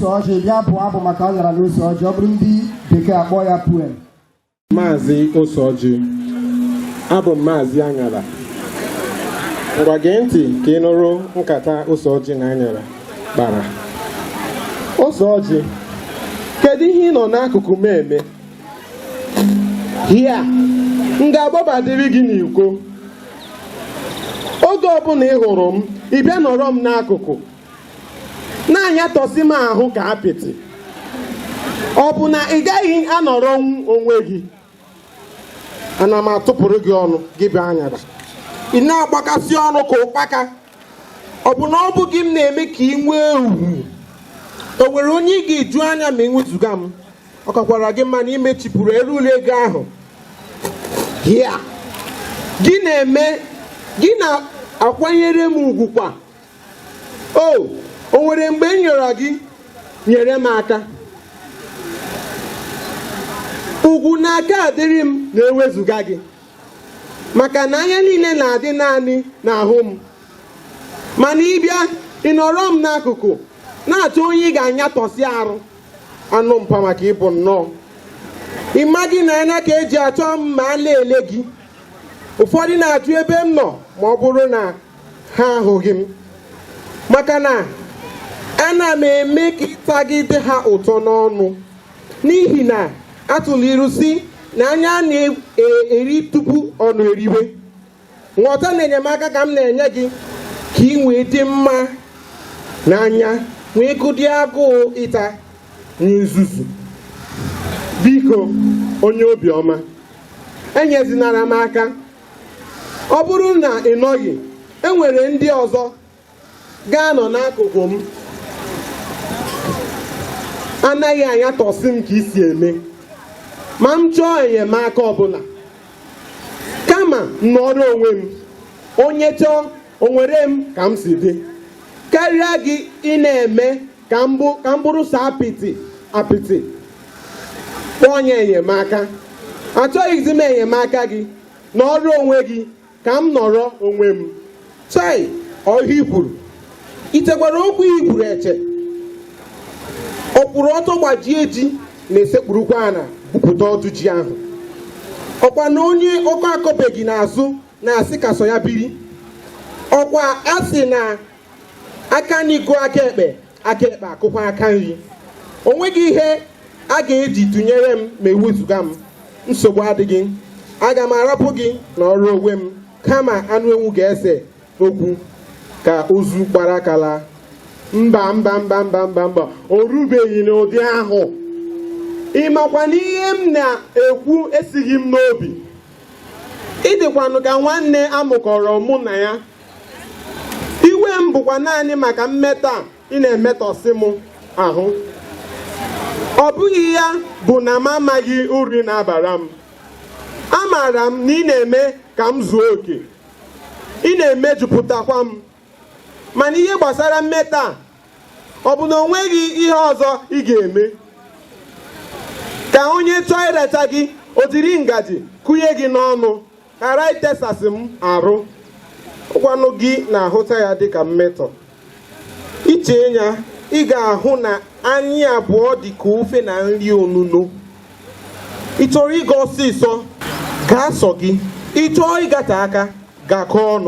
Ose Ọjị bịa bụọ abụ maka aṅara na ose ọjị. Ọ bụrụ ndị bekee akpọ ya poem. Maazị Oseọjị, abụ m Maazị Aṅara. Ngwa, gee ntị ka ị nụrụ nkata Oseọjị na Aṅara kpara. Oseọjị, kedu ihe ị nọ n'akụkụ m eme? Hia, m ga-agbabadịrị gị n'iko. Oge ọbụla ị hụrụ m, ị bịa nọrọ m n'akụkụ na-anyatọsị m ahụ ka apịtị. Ọ bụ na ị gaghị anọrọ onwe gị? Ana m atụpụrụ gị ọnụ, gị bụ aṅara. Ị na-agbakasị ọnụ ka ụkpaka. Ọ bụ na ọ bụ gị m na-eme ka ị nwee ugwu? O nwere onye ị ga-eju anya ma ị nwetụga m? Ọ kakwara gị mma na imechipụrụ elu ụlọ ego ahụ. Hia, gị na-eme gị na-akwanyere m ugwu kwa. O nwere mgbe m nyere gị nyere m aka? Ugwu n'aka adịrị m na-ewezuga gị, maka na anya niile na-adị naanị n'ahụ m. Mana ịbịa, ị nọrọ m n'akụkụ na-achọ onye ị ga-anyatọsị arụ. Anụ mpa maka ịbụ nnọọ. Ị maghị na anya ka eji achọ m ma a na-ele gị. Ụfọdụ na-ajụ ebe m nọ ma ọ bụrụ na ha ahụghị m, maka na ana m eme ka ịtagide ha ụtọ n'ọnụ, n'ihi na atụrụ iru si na anya na-eri tupu ọnụ eriwe. Nghọta na enyemaka ka m na-enye gị ka ị wee dị mma n'anya, wee gụdị agụụ ịta nzuzu. Biko, onye obiọma, enyezinara m aka. Ọ bụrụ na ị nọghị, enwere ndị ọzọ ga-anọ n'akụkụ m anaghị anyatọsị m ka isi eme ma m chọọ enyemaka ọbụla. Kama m nọrọ onwe m, onye chọọ onwere m ka m si dị karịa gị. Ị na-eme ka m bụrụ sọ apịtị apịtị. Kpọọ onye enyemaka. Achọghịzi m enyemaka gị. Nọrọ onwe gị ka m nọrọ onwe m. Chai, ọhịa ikwuru itekwara okwu ikwuru eche. Ọ kwụrụ ọtọ gbajie ji na-esekpurukwa ana bupụta ọdụ ji ahụ. Ọkwa na onye ọkọ akọbeghị n'azụ na-asị ka sọ ya biri. Ọkwa a sị na aka n'iko aka ekpe, aka ekpe akụkwa aka nri. O nweghị ihe a ga-eji tụnyere m ma ewezụga m. Nsogbu adịghị, aga m arapụ gị n'ọrụ onwe m, kama anụ ewu ga-ese okwu ka ozu gbara akala. Mba, mba, mba, mba, mba, mba, o rubeghị n'ụdị ahụ. Ị makwa na ihe m na-ekwu esighị m n'obi. Ị dịkwanụ ka nwanne amụkọrọ mụ na ya. Iwe m bụkwa naanị maka mmetọ a ị na-emetọsị m ahụ. Ọ bụghị ya bụ na m amaghị uru na-abara m. Amaara m na ị na-eme ka m zuo oke, ị na-emejupụtakwa m. Mana ihe gbasara mmetọ a, ọ bụ na o nweghị ihe ọzọ ị ga-eme? Ka onye chọọ ịracha gị, o jiri ngaji kụnye gị n'ọnụ, ghara itesasị m arụ. Ụkwanụ gị na-ahụta ya dịka mmetọ. Iche ya, ị ga-ahụ na anyị abụọ dị ka ofe na nri onuno. Ị chọrọ ịga ọsịsọ, gaa sọ gị. Ị chọọ ịgate aka, gakọọ ọnụ.